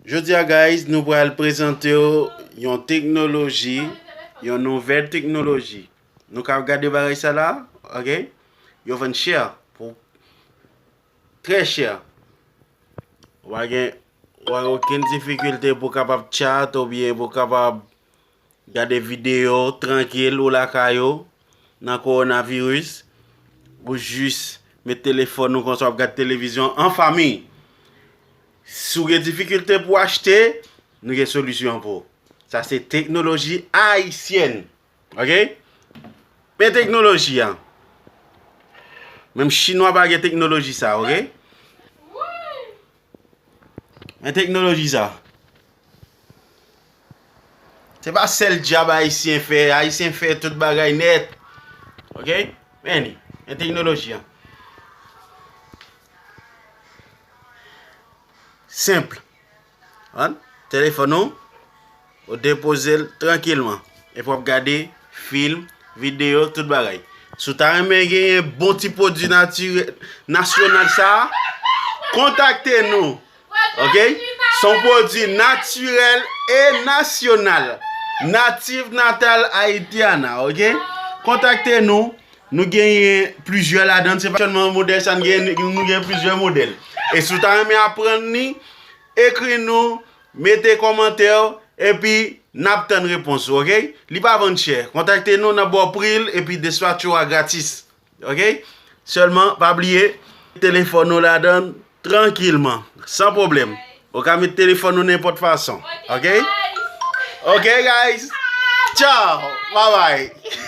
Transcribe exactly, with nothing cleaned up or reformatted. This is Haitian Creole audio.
Jodi a, guys, nou pral prezante w yon teknoloji, yon nouvèl teknoloji. Nou ka gade bagay sa la, ok? Yo vann chè pou trè chè. Ou pa gen, ou pa gen okenn difikilte pou kapab chat oubyen pou kapab gade videyo trankil ou lakay ou nan kowonaviris, ou jis met telefòn ou konsa w ap gad televizyon an fanmi. Si w gen difikilte pou achte, nou gen solisyon pou ou. Sa se teknoloji ayisyèn. Ok? Men teknoloji a. Menm chinwa pa gen teknoloji sa, ok? Men teknoloji sa. Se pa sèl djab ayisyen fè, ayisyen fè tout bagay nèt. Ok? Men li, men teknoloji a. Senp. An, telefòn ou, ou depoze l trankilman. Epi w ap gade fim, videyo, tout bagay. Si w ta renmen genyen bon ti pwodui natirè-, nasyonal sa a, kontakte nou. Ok? Se yon pwodui natirèl e nasyonal. Native Natal Haitiana, ok? Kontakte nou. Nou genyen plizyè ladan, se pa sèlman modèl sa n genyen, nou gen plizyè modèl. E si w ta renmen aprann li, ekri nou, mete kòmantè w, epi n ap tann repons ou, ok? Li pa vann chè. Kontakte nou, n ap ba w pri l, epi despatcho a gratis. Ok? Sèlman, pa bliye, telefòn ou ladan, trankilman, san pwoblèm. Ou ka met telefòn ou nenpòt fason. Ok? Ok, guys. Ciao. Bye bye.